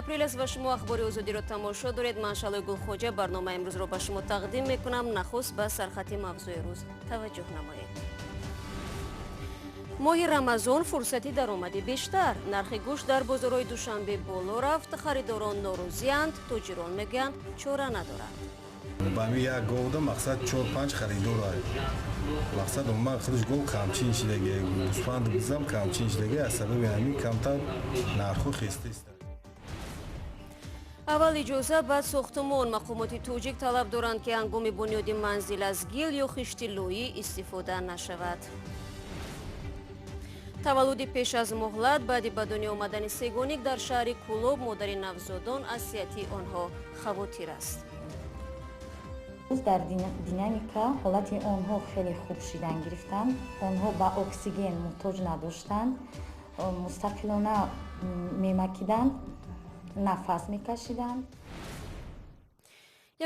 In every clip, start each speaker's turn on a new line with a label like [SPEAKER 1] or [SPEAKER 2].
[SPEAKER 1] Апрел аст ва шумо Ахбори Озодиро тамошо доред. Ман Шалои Гулхоҷа барномаи имрӯзро ба шумо тақдим мекунам. Нахуст ба сархати мавзӯи рӯз таваҷҷӯҳ намоед. Моҳи Рамазон фурсати даромади бештар. Нархи гӯшт дар бозорҳои Душанбе боло рафт, харидорон норозианд, тоҷирон мегӯянд, чора надоранд.
[SPEAKER 2] Ба ҳами як говда мақсад чор панҷ харидор. Мақсад, умуман худаш гов камчин шидаги, гӯспанду бизам камчин шидаги, аз сабаби ҳамин камтар нархҳо хестаист.
[SPEAKER 1] Аввал иҷоза, баъд сохтумон. Мақомоти тоҷик талаб доранд, ки ҳангоми бунёди манзил аз гил ё хишти лӯӣ истифода нашавад. Таваллуди пеш аз муҳлат: баъди ба дунё омадани сегоник дар шаҳри Кӯлоб модари навзодон аз сиҳатии онҳо хавотир аст.
[SPEAKER 3] Дар динамика ҳолати онҳо хеле хуб шидан гирифтанд. Онҳо ба оксиген муҳтоҷ надоштанд, мустақилона мемакиданд, нафас мекашиданд.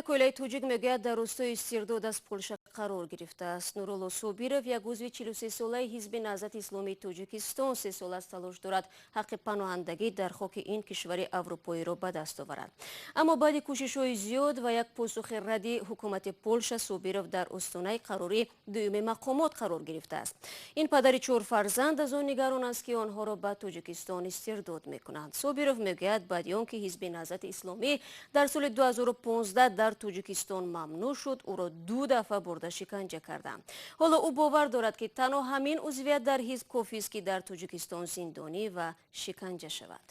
[SPEAKER 1] Як оилаи тоҷик мегӯяд, дар рӯстои истирдод аз Полша қарор гирифтааст. Нурулло Собиров, як узви 43-солаи Ҳизби Наҳзати Исломии Тоҷикистон, 3 сол аст талош дорад ҳаққи паноҳандагӣ дар хоки ин кишвари аврупоиро ба даст оварад. Аммо баъди кӯшишҳои зиёд ва як посухи радди ҳукумати Полша, Собиров дар остонаи қарори дуюми мақомот қарор гирифтааст. Ин падари чор фарзанд аз он нигарон аст, ки онҳоро ба Тоҷикистон истирдод мекунанд. Собиров мегӯяд, баъди он ки Ҳизби Наҳзати Исломӣ дар соли 2015 дар Тоҷикистон мамнӯъ шуд, ӯро ду дафъа бурда шиканҷа карданд. Ҳоло ӯ бовар дорад, ки танҳо ҳамин узвият дар ҳизб кофист, ки дар Тоҷикистон зиндонӣ ва шиканҷа шавад.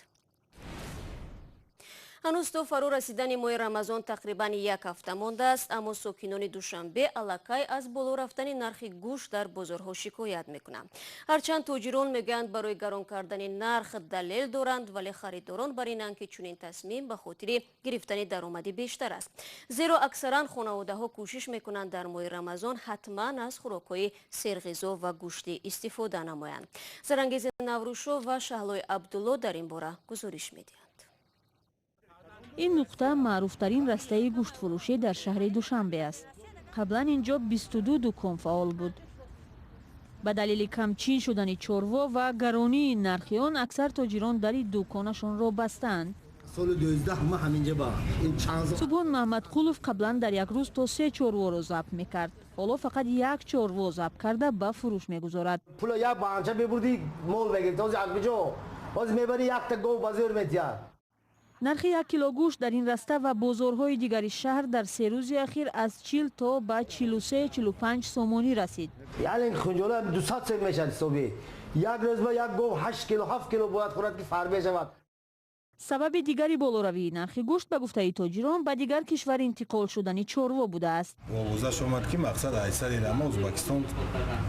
[SPEAKER 1] Ҳанӯз то фаро расидани моҳи Рамазон тақрибан як ҳафта мондааст, аммо сокинони Душанбе аллакай аз боло рафтани нархи гӯшт дар бозорҳо шикоят мекунанд. Ҳарчанд тоҷирон мегӯянд, барои гарон кардани нарх далел доранд, вале харидорон бар инанд, ки чунин тасмим ба хотири гирифтани даромади бештар аст, зеро аксаран хонаводаҳо кӯшиш мекунанд дар моҳи Рамазон ҳатман аз хӯрокҳои серғизо ва гӯштӣ истифода намоянд. Зарангези Наврӯзшо ва Шаҳлои Абдулло дар ин бора гузориш медиҳанд.
[SPEAKER 4] Ин нуқта маъруфтарин растаи гӯштфурӯшӣ дар шаҳри Душанбе аст. Қаблан ин ҷо 22 дукон фаъол буд. Ба далели камчин шудани чорво ва гаронии нархи он аксар тоҷирон дари дуконашонро бастаанд.
[SPEAKER 5] Соли 12 ма ҳаминҷа ба ин чанд
[SPEAKER 4] Субҳон Маҳмадқулов қаблан дар як рӯз то се чорворо забҳ мекард. Ҳоло фақат як чорво забҳ карда, ба фурӯш мегузорад.
[SPEAKER 5] Пула як банча мебурдӣ, мол мегирифт. Ҳозир аз куҷо? Ҳозир мебарӣ, якта гов ба зӯр метиҳад.
[SPEAKER 4] Нархи як кило гӯшт дар ин раста ва бозорҳои дигари шаҳр дар 3 рӯзи ахир аз 40 то ба 43-45 сомонӣ расид.
[SPEAKER 5] Яъне хунҷола 200 сом мешавад. Ҳисоби як рӯз ба як гов 8 кило, 7 кило бояд хӯрад, ки фарбе шавад.
[SPEAKER 4] Сабаби дигари болоравии нархи гӯшт, ба гуфтаи тоҷирон, ба дигар кишвар интиқол шудани чорво будааст.
[SPEAKER 2] Овозаш омад, ки мақсад айсари рама Ӯзбекистон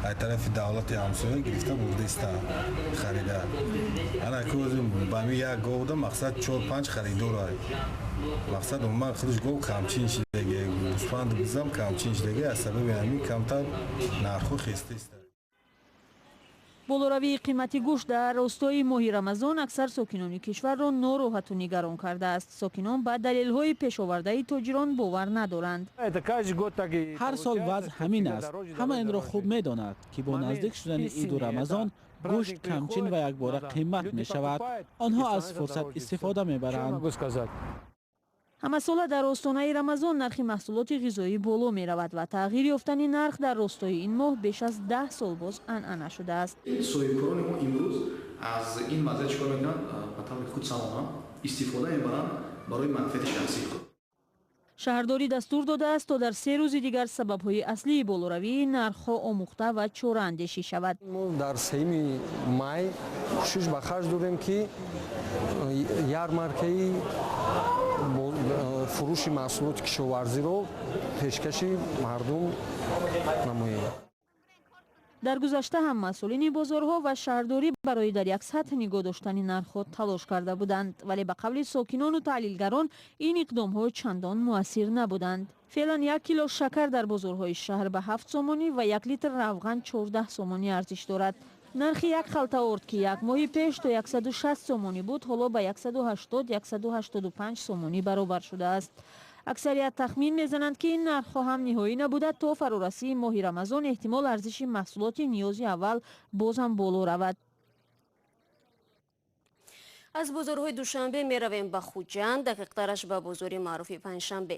[SPEAKER 2] ай тарафи давлати ҳамсоя гирифта бурдаиста харида. Ана ки ба ҳами як говда мақсад чор панҷ харидор. Мақсад, умуман худаш гов камчин шидаги, гӯспанду бизам камчин шидаги, аз сабаби ҳамин камтар нархҳо хестаиста.
[SPEAKER 4] Болоравии қимати гӯшт дар ростои моҳи Рамазон аксар сокинони кишварро нороҳату нигарон кардааст. Сокинон ба далелҳои пешовардаи тоҷирон бовар надоранд.
[SPEAKER 6] Ҳар сол вазъ ҳамин аст. Ҳама инро хуб медонад, ки бо наздик шудани иду Рамазон гӯшт камчин ва якбора қимат мешавад. Онҳо аз фурсат истифода мебаранд.
[SPEAKER 4] Ҳамасола дар остонаи Рамазон нархи маҳсулоти ғизоӣ боло меравад ва тағйир ёфтани нарх дар ростои ин моҳ беш аз 10 сол боз анъана шудааст.
[SPEAKER 7] Соҳибкорони мо имрӯз аз ин вазъият чӣ кор мекунанд? Ба таври худсамона истифода мебаранд барои манфиати шахсии худ.
[SPEAKER 4] Шаҳрдорӣ дастур додааст, то дар 3 рӯзи дигар сабабҳои аслии болоравии нархҳо омӯхта ва чораандешӣ шавад.
[SPEAKER 8] Мо дар 3 май кӯшиш ба харҷ дорем, ки ярмаркаи фурӯши маҳсулоти кишоварзиро пешкаши мардум намоем.
[SPEAKER 4] Дар гузашта ҳам масъулини бозорҳо ва шаҳрдорӣ барои дар як сатҳ нигоҳ доштани нархҳо талош карда буданд, вале ба қавли сокинону таҳлилгарон, ин иқдомҳо чандон муассир набуданд. Феълан 1 кило шакар дар бозорҳои шаҳр ба 7 сомонӣ ва 1 литр равған 14 сомонӣ арзиш дорад. Нархи як халта орд, ки як моҳи пеш то 160 сомонӣ буд, ҳоло ба 180, 185 сомонӣ баробар шудааст. Аксарият тахмин мезананд, ки ин нархҳо ҳам ниҳоӣ набуда, то фарорасии моҳи Рамазон эҳтимол арзиши маҳсулоти ниёзи аввал боз ҳам боло равад.
[SPEAKER 1] Аз бозорҳои Душанбе меравем ба Хуҷанд, дақиқтараш ба бозори маъруфи Панҷшанбе.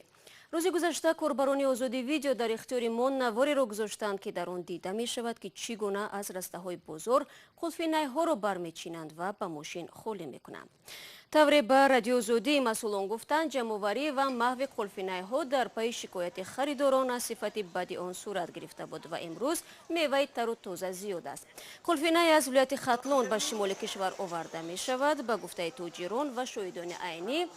[SPEAKER 1] Рӯзи гузашта корбарони Озодӣ Видео дар ихтиёри мо навореро гузоштанд, ки дар он дида мешавад, ки чӣ гуна аз растаҳои бозор қулфинайҳоро бармечинанд ва ба мошин холӣ мекунанд. Тавре ба Радиои Озодӣ масъулон гуфтанд, ҷамъоварӣ ва маҳви қулфинайҳо дар пайи шикояти харидорон аз сифати бади он сурат гирифта буд ва имрӯз меваи тару тоза зиёд аст. Қулфинай аз вилояти Хатлон ба шимоли кишвар оварда мешавад. Ба гуфтаи тоҷирон ва шоҳидони айнӣ,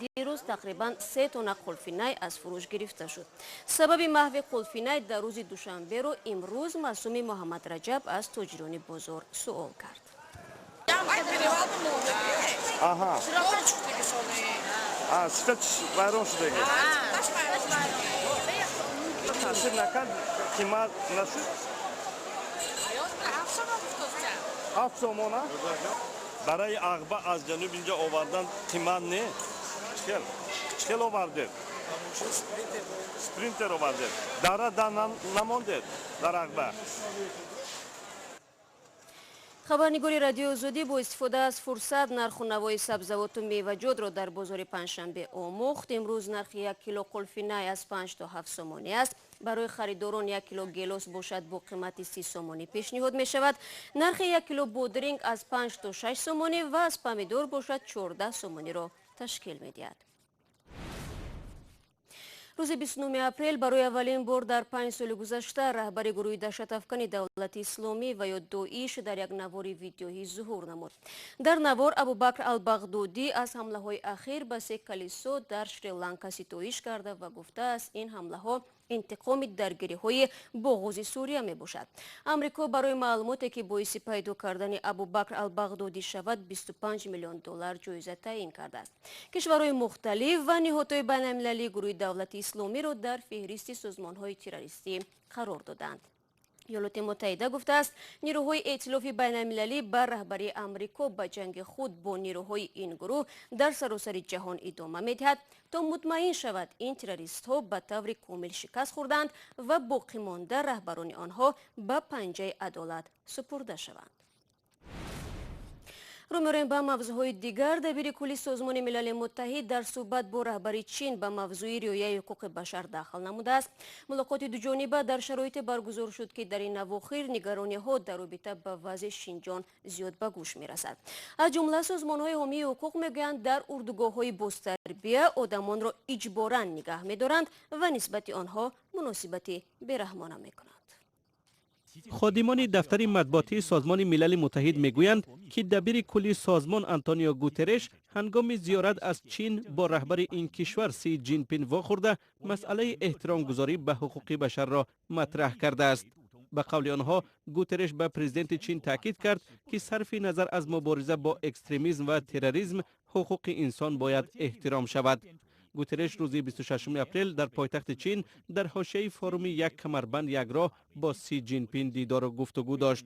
[SPEAKER 1] дирӯз тақрибан 3 тонна қулфинай аз фурӯш гирифта шуд. Сабаби маҳви қулфинай дар рӯзи душанберо имрӯз Маъсуми Муҳаммад Раҷаб аз тоҷирони бозор суол кард.
[SPEAKER 9] Аҳа. А, сифатш вайрон шудаги. Таъсир накард, қимат нашуд? 7 сомона? Барои ағба аз ҷануб инҷа овардан қимат не? Чхел? Чхел овардед? Спринтер овардед. Дара да намондед дар ағба.
[SPEAKER 1] Хабарнигори Радиои Озодӣ бо истифода аз фурсат нарху навои сабзавоту меваҷотро дар бозори Панҷшанбе омӯхт. Имрӯз нархи 1 кило қулфинай аз 5 то 7 сомонӣ аст. Барои харидорон 1 кило гелос бошад бо қимати 30 сомонӣ пешниҳод мешавад. Нархи 1 кило бодринг аз 5 то 6 сомонӣ ва аз помидор бошад 14 сомониро ташкил медиҳад. Рӯзи 29 апрел барои аввалин бор дар 5 соли гузашта раҳбари гурӯҳи даҳшатафкани давлати исломӣ ва ё Доиш дар як навори видеоӣ зуҳур намуд. Дар навор Абубакр Албағдодӣ аз ҳамлаҳои ахир ба 3 калисо дар Шри-Ланка ситоиш карда ва гуфтааст, ин ҳамлаҳо интиқоми даргириҳои боғози Сурия мебошад. Амрико барои маълумоте, ки боиси пайдо кардани Абубакр Албағдодӣ шавад, 25 миллион доллар ҷоиза таъин кардааст. Кишварҳои мухталиф ва ниҳодҳои байналмилалӣ гурӯҳи давлати исломиро дар феҳристи созмонҳои террористӣ қарор доданд. Иёлоти Муттаҳида гуфтааст, нирӯҳои эътилофи байналмилалӣ ба раҳбарии Амрико ба ҷанги худ бо нирӯҳои ин гурӯҳ дар саросари ҷаҳон идома медиҳад, то мутмаин шавад ин террористҳо ба таври комил шикаст хӯрданд ва боқимонда раҳбарони онҳо ба панҷаи адолат супурда шаванд. Рӯ меорем ба мавзӯъҳои дигар. Дабири кулли Созмони Милали Муттаҳид дар суҳбат бо раҳбари Чин ба мавзӯи риояи ҳуқуқи башар дахл намудааст. Мулоқоти дуҷониба дар шароите баргузор шуд, ки дар ин авохир нигарониҳо дар робита ба вазъи Шинҷон зиёд ба гӯш мерасад. Аз ҷумла созмонҳои ҳомии ҳуқуқ мегӯянд, дар урдугоҳҳои бозтарбия одамонро иҷборан нигаҳ медоранд ва нисбати онҳо муносибати бераҳмона мекунанд.
[SPEAKER 10] Ходимони дафтари матбуотии Созмони Милали Муттаҳид мегӯянд, ки дабири кулли созмон Антонио Гутерреш ҳангоми зиёрат аз Чин бо раҳбари ин кишвар Си Ҷинпин вохӯрда масъалаи эҳтиромгузорӣ ба ҳуқуқи башарро матраҳ кардааст. Ба қавли онҳо, Гутерреш ба президенти Чин таъкид кард, ки сарфи назар аз мубориза бо экстремизм ва терроризм, ҳуқуқи инсон бояд эҳтиром шавад. Гутерреш рӯзи 26 апрел дар пойтахти Чин дар ҳошияи форуми як камарбанд як роҳ бо Си Ҷинпин дидору гуфтугӯ дошт.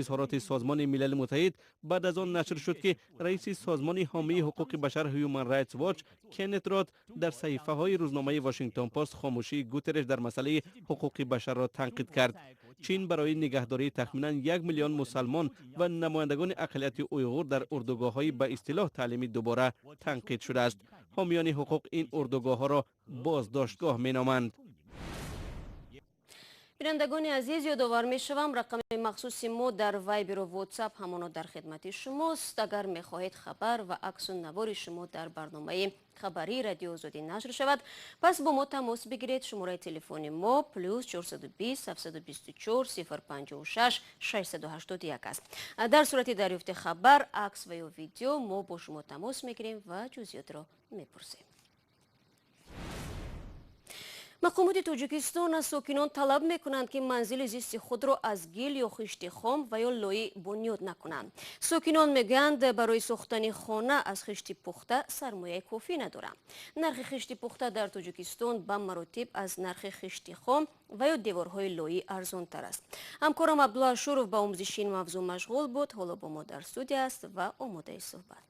[SPEAKER 10] Изҳороти Созмони Милали Муттаҳид баъд аз он нашр шуд, ки раиси созмони ҳомии ҳуқуқи башар Human Rights Watch Кеннет Рот дар саҳифаҳои рӯзномаи Вашингтон Пост хомӯшии Гутерреш дар масъалаи ҳуқуқи башарро танқид кард. Чин барои нигаҳдории тахминан 1 миллион мусалмон ва намояндагони ақаллияти уйғур дар урдугоҳҳои ба истилоҳ таълими дубора танқид шудааст. Ҳомиёни ҳуқуқ ин урдугоҳҳоро боздоштгоҳ меноманд.
[SPEAKER 1] Бинандагони азиз, ёдовар мешавам, рақами махсуси мо дар Вайберу Ватсап ҳамоно дар хидмати шумост. Агар мехоҳед хабар ва аксу навори шумо дар барномаи хабарии Радиои Озодӣ нашр шавад, пас бо мо тамос бигиред. Шумораи телефони мо плюс 420 724 056 681 аст. Дар сурати дарёфти хабар, акс ва ё видео мо бо шумо тамос мегирем ва ҷузъиётро мепурсем. Мақомоти Тоҷикистон аз сокинон талаб мекунанд, ки манзили зисти худро аз гил ё хишти хом ва ё лоӣ бунёд накунанд. Сокинон мегӯянд, барои сохтани хона аз хишти пухта сармояи кофӣ надоранд. Нархи хишти пухта дар Тоҷикистон ба маротиб аз нархи хишти хом ва ё деворҳои лоӣ арзонтар аст. Ҳамкорам Абдулло Ашуров ба омӯзиши ин мавзӯъ машғул буд. Ҳоло бо мо дар студия аст ва омодаи суҳбат.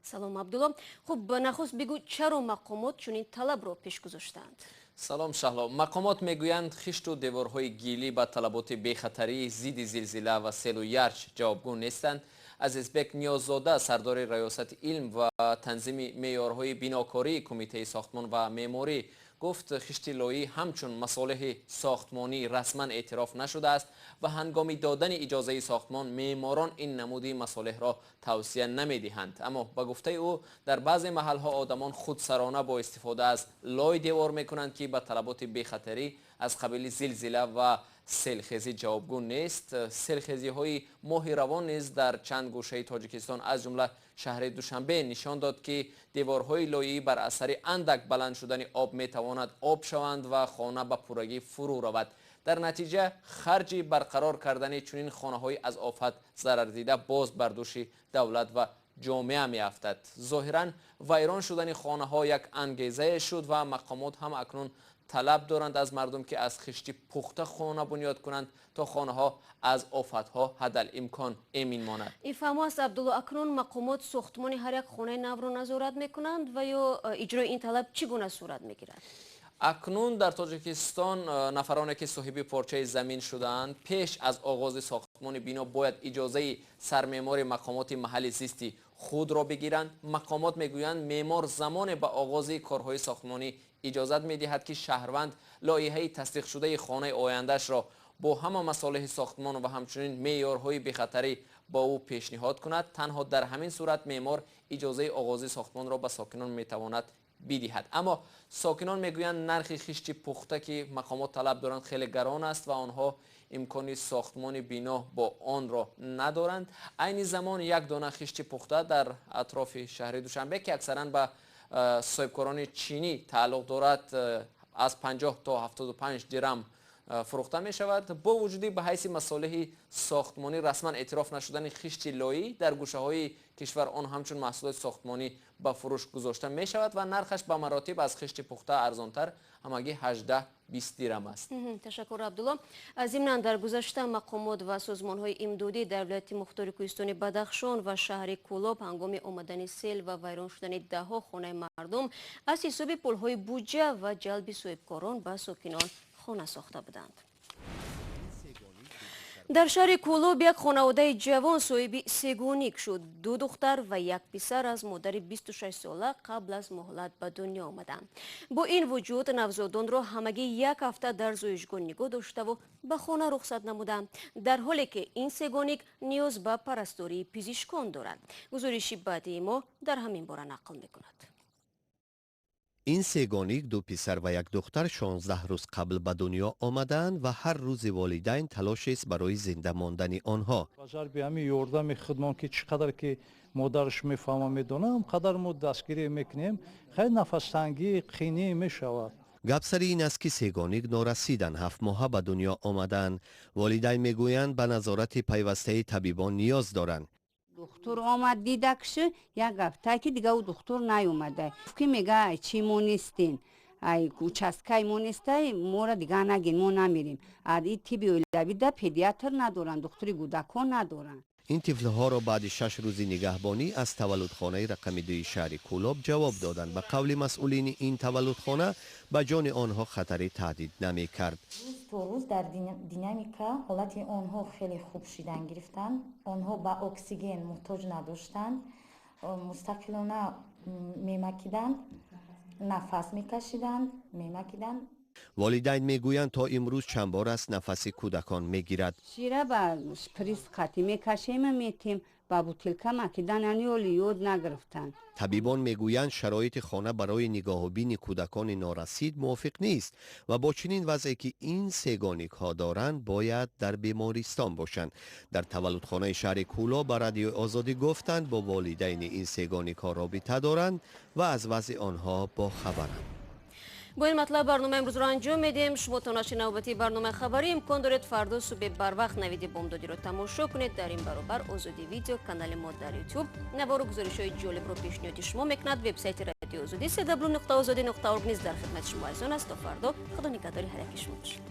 [SPEAKER 1] Салом, Абдулло. Хуб, нахуст бигӯ, чаро мақомот чунин талабро пеш гузоштаанд?
[SPEAKER 11] Салом, Шаҳло. Мақомот мегӯянд, хишту деворҳои гилӣ ба талаботи бехатарии зидди зилзила ва селу ярч ҷавобгӯ нестанд. Азизбек Ниёззода, сардори раёсати илм ва танзими меъёрҳои бинокории Кумитаи сохтмон ва меъморӣ, гуфт, хишти лоӣ ҳамчун масолеҳи сохтмонӣ расман эътироф нашудааст ва ҳангоми додани иҷозаи сохтмон меъморон ин намуди масолеҳро тавсия намедиҳанд. Аммо ба гуфтаи ӯ, дар баъзе маҳалҳо одамон худсарона бо истифода аз лой девор мекунанд, ки ба талаботи бехатарӣ аз қабили зилзила ва селхезӣ ҷавобгӯ нест. Селхезиҳои моҳи равон низ дар чанд гӯшаи Тоҷикистон, аз ҷумла шаҳри Душанбе, нишон дод, ки деворҳои лоӣ бар асари андак баланд шудани об метавонад об шаванд ва хона ба пуррагӣ фурӯ равад. Дар натиҷа харҷи барқарор кардани чунин хонаҳои аз офат зарардида боз бар дӯши давлат ва ҷомеа меафтад. Зоҳиран, вайрон шудани хонаҳо як ангезае шуд ва мақомот ҳам акнун талаб доранд аз мардум, ки аз хишти пухта хона бунёд кунанд, то хонаҳо аз офатҳо ҳадал имкон эмин монад.
[SPEAKER 1] Ин фаҳмо аст, Абдулло. Акнун мақомот сохтмони ҳар як хонаи навро назорат мекунанд ва ё иҷрои ин талаб чӣ гуна сурат мегирад?
[SPEAKER 11] Акнун дар Тоҷикистон нафароне, ки соҳиби порчаи замин шудаанд, пеш аз оғози сохтмони бино бояд иҷозаи сармеъмори мақомоти маҳалли зисти худро бигиранд. Мақомот мегӯянд, меъмор замоне ба оғози корҳои сохтмонӣ иҷозат медиҳад, ки шаҳрванд лоиҳаи тасдиқшудаи хонаи ояндаашро бо ҳама масолеҳи сохтмон ва ҳамчунин меъёрҳои бехатарӣ ба ӯ пешниҳод кунад. Танҳо дар ҳамин сурат меъмор иҷозаи оғози сохтмонро ба сокинон метавонад бидиҳад. Аммо сокинон мегӯянд, нархи хишти пухта, ки мақомот талаб доранд, хеле гарон аст ва онҳо имкони сохтмони бино бо онро надоранд. Айни замон як дона хишти пухта дар атрофи шаҳри Душанбе, ки аксаран ба соҳибкорони чинӣ тааллуқ дорад, аз 50 то 75 дирам фурӯхта мешавад. Бо вуҷуди ба ҳайси масолеҳи сохтмонӣ расман эътироф нашудани хишти лоӣ, дар гӯшаҳои кишвар он ҳамчун маҳсулоти сохтмонӣ ба фурӯш гузошта мешавад ва нархаш ба маротиб аз хишти пухта арзонтар, ҳамагӣ 18-20 дирам аст.
[SPEAKER 1] Ташаккур, Абдулло. Зимнан, дар гузашта мақомот ва созмонҳои имдодӣ дар вилояти мухтори кӯҳистони Бадахшон ва шаҳри Кӯлоб ҳангоми омадани сел ва вайрон шудани даҳҳо хонаи мардум аз ҳисоби пулҳои буҷа ва ҷалби соҳибкорон ба сокинон хона сохта буданд. Дар шаҳри Кӯлоб як хонаводаи ҷавон соҳиби сегоник шуд. Ду духтар ва як писар аз модари 26-сола қабл аз муҳлат ба дунё омаданд. Бо ин вуҷуд навзодонро ҳамагӣ як ҳафта дар зоишгоҳ нигоҳ доштаву ба хона рухсат намуданд, дар ҳоле ки ин сегоник ниёз ба парастории пизишкон дорад. Гузориши баъдии мо дар ҳамин бора нақл мекунад.
[SPEAKER 12] Ин сегоник, ду писар ва як духтар, 16 рӯз қабл ба дунё омадаанд ва ҳар рӯзи волидайн талошест барои зинда мондани онҳо.
[SPEAKER 13] Ба зарби ҳамин ёрдами худмон, ки чӣ қадар ки модараш мефаҳма, медонам, қадар мо дастгирӣ мекунем, хеле нафастангӣ, қинӣ мешавад.
[SPEAKER 12] Гап сари ин аст, ки сегоник норасидан, 7-моҳа ба дунё омадаанд. Волидайн мегӯянд, ба назорати пайвастаи табибон ниёз доранд.
[SPEAKER 14] Духтур омад, дидакши, як ҳафта ки дига ӯ духтур наёмада. Ки мега, ай чи мо нестен, ай участкаи мо нестай, мора дига нагин, мо намерем. И тиби оилавида педиатр надоранд, духтури кӯдакон надоранд.
[SPEAKER 12] Ин тифлҳоро баъди 6 рӯзи нигаҳбонӣ аз таваллудхонаи рақами дуи шаҳри Кӯлоб ҷавоб доданд. Ба қавли масъулини ин таваллудхона, ба ҷони онҳо хатаре таҳдид намекард.
[SPEAKER 3] Рӯз то рӯз дар динамика ҳолати онҳо хеле хуб шидан гирифтанд. Онҳо ба оксиген муҳтоҷ надоштанд, мустақилона мемакиданд, нафас мекашиданд, мемакиданд.
[SPEAKER 12] Волидайн мегӯянд, то имрӯз чанд бор аст нафаси кӯдакон мегирад.
[SPEAKER 14] Шира ба шприц қатӣ мекашем, метем, ба бутылка макидан яъне оли ёд нагирифтанд.
[SPEAKER 12] Табибон мегӯянд, шароити хона барои нигоҳубини кӯдакони норасид мувофиқ нест ва бо чунин вазъе, ки ин сегоникҳо доранд, бояд дар бемористон бошанд. Дар таваллудхонаи шаҳри Кӯлоб ба Радиои Озодӣ гуфтанд, бо волидайни ин сегоникҳо робита доранд ва аз вазъи онҳо бохабаранд.
[SPEAKER 1] Бо ин матлаб барномаи имрӯзро анҷом медиҳем. Шумо то нашри навбатии барномаи хабарӣ имкон доред фардо субҳи барвақт навиди бомдодиро тамошо кунед. Дар ин баробар Озодӣ Видео, канали мо дар Ютуб, навору гузоришҳои ҷолибро пешниҳоди шумо мекунад. Вебсайти Радиои Озодӣ, cw.ozodi.org низ дар хидмати шумо азизон аст. То фардо, худо нигаҳдори ҳар яки шумо бошад.